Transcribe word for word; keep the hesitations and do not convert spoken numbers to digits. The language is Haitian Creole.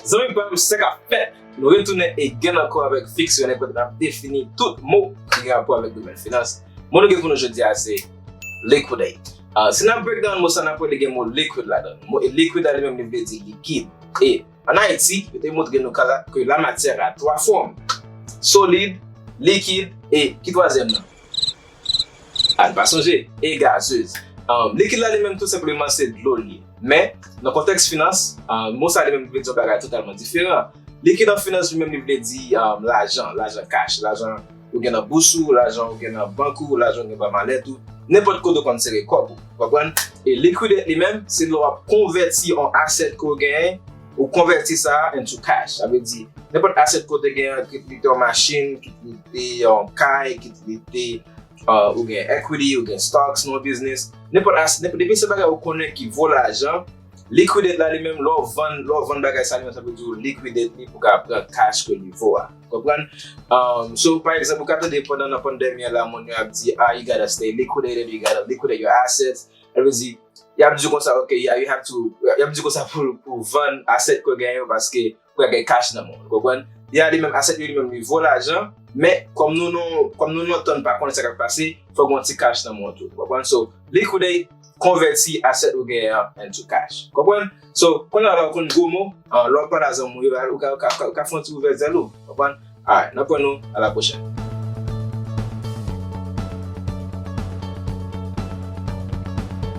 Zanmi pa m, sa k ap fèt? Nou retounen again ankò avèk Fix Your Network, n ap defini tout mo ki gen rapò avèk domèn finans. Mo nou gen pou nou jodi a se liquidate. Ah, si n ap break down mo sa, n ap wè li gen mo liquid ladan l. Mo liquid la li menm li vle di likid. E ann Ayiti, yo te montre nou ke la matière a twa fòm: solid, likid e ki twazyèm nan? A n pa sonje, e gazez. Um, likid la li menm tou senpleman se dlo l ye. Men, nan kontèks finans, um, mo sa li menm vle di yon bagay totalman diferan. Likid an finans li menm li vle di um, lajan, lajan cash, lajan ou gen nan bous ou, lajan ou gen nan bank ou, lajan ou gen ba malèt ou, nenpòt kote ou konn sere kòb ou. Konprann? E liquidate li menm, se lè w ap konvèti yon asset ke w genyen, ou konvèti sa into cash. Sa vle di, nenpòt asset ke w te genyen, kit li te yon machin, kit li te yon kay, kit li te uh, ou gen equity, ou gen stocks nan yon business, nenpòt asset, nenpòt, depi se bagay ou konnen ki vo lajan, liquidate la li menm, lè w vann, lè w vann bagay sa li menm, sa vle di ou liquidate li pou ka pran cash ke li vo a. Konprann? Um, so, pa egzanp, ou ka tande pandan nan pandemi an la, moun yo ap di, ah, you gotta stay liquidated, you gotta liquidate your assets. Sa vle di, y ap di w konsa, ok, yeah, you have to, y ap di w konsa pou, pou vann asset ke w genyen yo, paske pou ka gen cash nan men w, ou konprann? Ya li menm, asset yo li menm li vo lajan, men kòm nou nou, kòm nou nou antann pa konnen sa k ap pase, fòk gen yon ti cash nan men w tou, ou konprann? So, liquidate, konvèti asset ou genyen an into cash, konprann? So, kounye a la ou konn gwo mo, ah, lè w ap pale a zanmi w yo, ou ka, ou ka, ou ka, ou ka fè yon ti ouvè zèl ou, konprann? Alright, n ap wè nou, a la pwochèn.